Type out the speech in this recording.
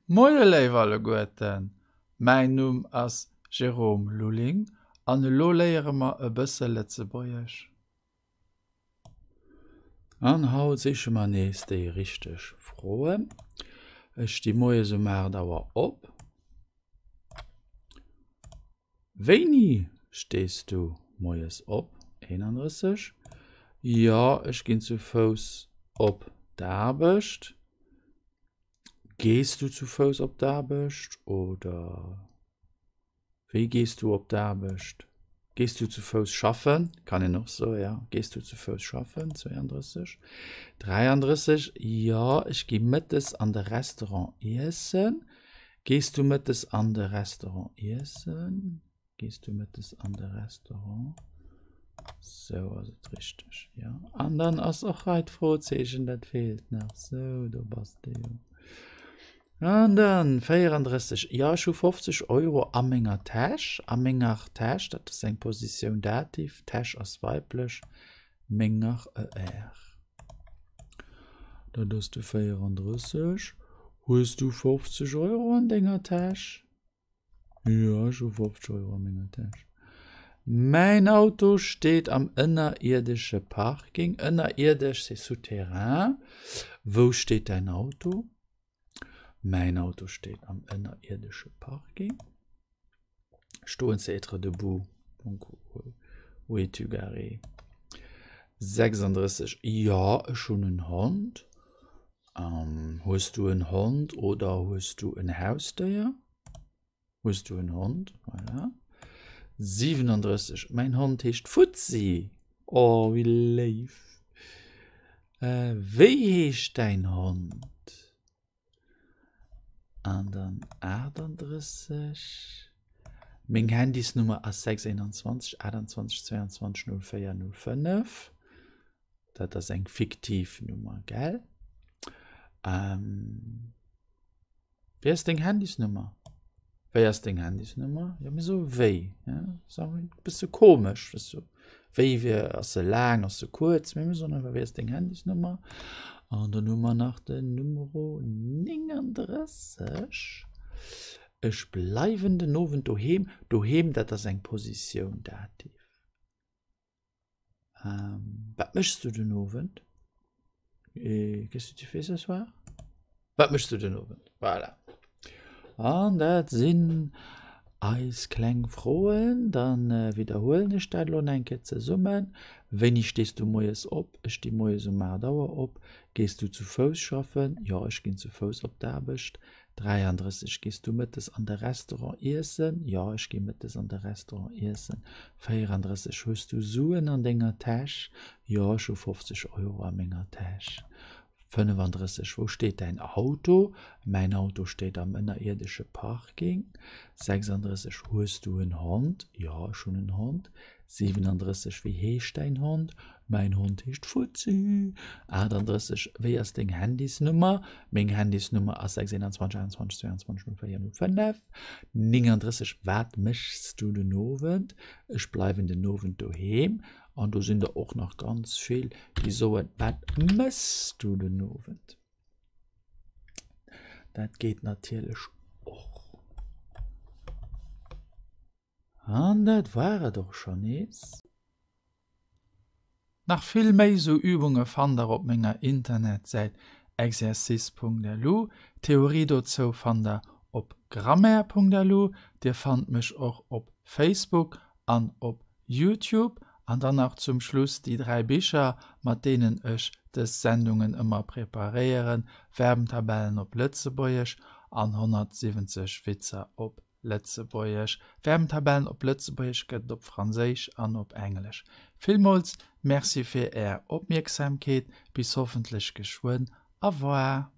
Moie léif alleguerten, mäin Numm ass Jérôme Lulling an elo léiere mer e bësse Lëtzebuergesch. An haut siche mer nees déi richteg Froen. Ech sti moies um 8 Auer op. Wéini stees du moies op? 31. Jo, ech ginn zu Fouss op d'Aarbecht. Gees du zu Fouss op d'Aarbecht oder wéi gees du op d'Aarbecht? Gees du zu Fouss schaffen? Kann een och soen, ja. Gees du zu Fouss schaffen? 32. 33. Jo, ech gi mëttes an de Restaurant iessen. Gees du mëttes an de Restaurant iessen? Gees du mëttes an de Restaurant? Sou ass et richteg, jo. An dann ass och hei d'Frozeechen, dat feelt nach. Sou, do bass de jo. An dann 34, Jo, ech hu 50 Euro a menger Täsch. A menger Täsch, dat ass eng Positioun Dativ, Täsch ass weiblech, menger, ER. Dat ass de 34. Hues du 50 Euro an denger Täsch? Jo, ech hu 50 Euro a menger Täsch. Mäin Auto steet am ënnerierdesche Parking. Ënnerierdesch, c'est souterrain. Wou steet däin Auto? Mäin Auto steet am ënnerierdesche Parking. Stoen, c'est être debout. Donc, où es-tu garé? 36, Jo, ech hunn en Hond. Hues du en Hond oder hues du en Hausdéier? Hues du en Hond? Voilà. 37, Mäin Hond heescht Fuzzi. Oh, wéi léif! Wéi heescht däin Hond? An dann 38, Meng Handysnummer ass 6 21 28 22 04 05. Dat ass eng fiktiv Nummer, gell? Ähm, wéi ass deng Handysnummer? Wéi ass deng Handysnummer? Jo, mir soe wéi. Ja, ass awer e bësse komesch, weess du. Wéi wier, ass se laang, ass se kuerz? Mee mir soen einfach, wéi ass deng Handysnummer? An dann hu mer nach den Numero 39. Ech bleiwen den Owend doheem. Doheem, dat ass eng Positioun Dativ. Ähm, wat méchs du den Owend? Äh, qu'est-ce que tu fais ce soir? Wat méchs du den Owend? Voilà. An dat sinn eis kleng Froen. Dann äh, widderhuelen ech dat elo eng Kéier zesummen. Wéini stees du moies op? Ech sti moies um 8 Auer op. Gees du zu Fouss schaffen? Jo, ech ginn zu Fouss op d'Aarbecht. 33, Gees du mëttes an de Restaurant iessen? Jo, ech gi mëttes an de Restaurant iessen. 34, Hues du Suen an denger Täsch? Jo, ech hu 50 Euro a menger Täsch. 35, Wou steet däin Auto? Mäin Auto steet am ënnerierdesche Parking. 36, Hues du en Hond? Jo, ech hunn en Hond. 37, Wéi heescht däin Hond? Mäin Hond heescht Fuzzi. 38, Wéi ass deng Handysnummer? Meng Handysnummer ass 6 21 21 22 04 05. 39, Wat méchs du den Owend? Ech bleiwen den Owend doheem. An do sinn der och nach ganz vill, déi soen, Wat méchs du den Owend? Dat geet natierlech och. An dat war et och scho nees. Nach vill méi sou Übunge fannt der op menger Internetsäit exercice.lu. D'Theorie dozou fannt der op grammaire.lu. Dir fannt mech och op Facebook an op Youtube. An dann nach zum Schluss déi 3 Bicher, mat deenen ech dës Sendungen ëmmer preparéieren, Verbentabellen op Lëtzebuergesch an 170 Witzer op Lëtzebuergesch. Verbentabellen op Lëtzebuergesch gëtt et op Franséisch an op Englesch. Villmools Merci fir Är Opmierksamkeet. Bis hoffentlech geschwënn. Au revoir.